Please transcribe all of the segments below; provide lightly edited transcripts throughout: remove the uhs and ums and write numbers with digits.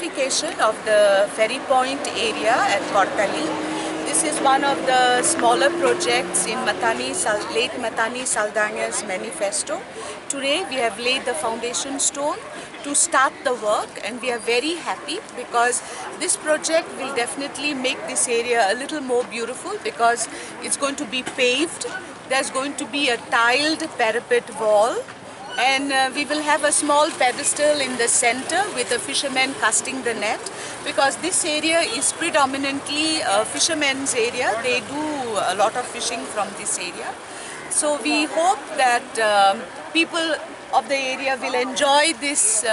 beautification of the Ferry Point area at Cortalim. This is one of the smaller projects in late Matanhy Saldanha's manifesto. Today we have laid the foundation stone to start the work, and we are very happy because this project will definitely make this area a little more beautiful because it's going to be paved. There's going to be a tiled parapet wall, and we will have a small pedestal in the center with a fisherman casting the net, because this area is predominantly a fisherman's area. They do a lot of fishing from this area. So we hope that people of the area will enjoy this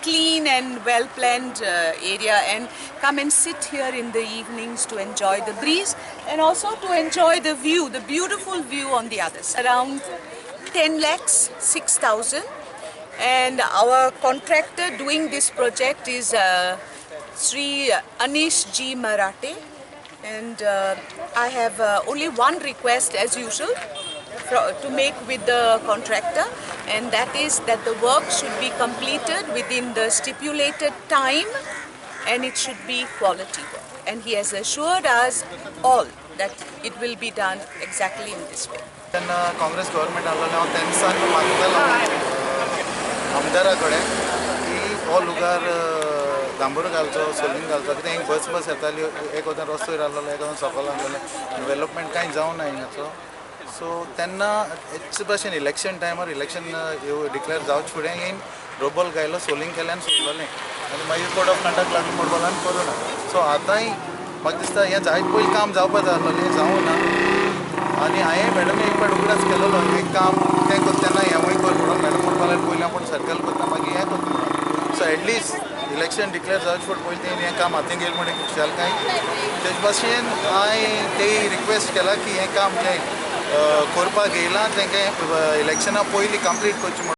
clean and well-planned area and come and sit here in the evenings to enjoy the breeze and also to enjoy the view, the beautiful view on the other side. Around 10 lakhs 6,000, and our contractor doing this project is Sri Anish G. Marathe, and I have only one request as usual to make with the contractor, and that is that the work should be completed within the stipulated time and it should be quality work. And he has assured us all that it will be done exactly in this way. तेन्ना Congress government आहलोलें, हांव तेन्ना सावन मागतालो आमदारा कडेन की हो लुगार डांबर घालचो, सोलींग घालचो. कित्याक एक बस बस येताली, एक वटेन रस्तो वयर आहलोलो, एक वटेन सकयल आहलोलें, डेवलपमेंट कांय जावना हिंगाचो. सो तेन्ना हेच भाशेन इलेक्शन टायमार, इलेक्शन डिक्लेअर जावचे फुडें येवन रोबोल घायलो, सोलींग केलें आनी सोडलोलें आनी मागीर कोड ऑफ कंडक्ट लागली म्हणपाक करूं ना. सो आतांय म्हाका दिसता हें जायत पयलीं काम जावपा जाय आहलोलें, जावं ना. आनी हांवें मॅडम एक फावट उगडास केलेलो, हें काम तें करता तेन्ना हेंवूय कर म्हणून. मॅडम म्हणपाक लागली, पयलीं आपूण सर्कल करता, मागीर हें करता म्हणून. सो एटलिस्ट इलेक्शन डिक्लेअर जावचे फुडें पयलीं तेणी हें काम हातीन घेयलें म्हणून खुशालकाय. तेज भाशेन हांवें ते रिक्वेस्ट केला की हें काम जें करपाक येयलां, तेंकां इलेक्शना पयलीं कंप्लीट करचें म्हणून.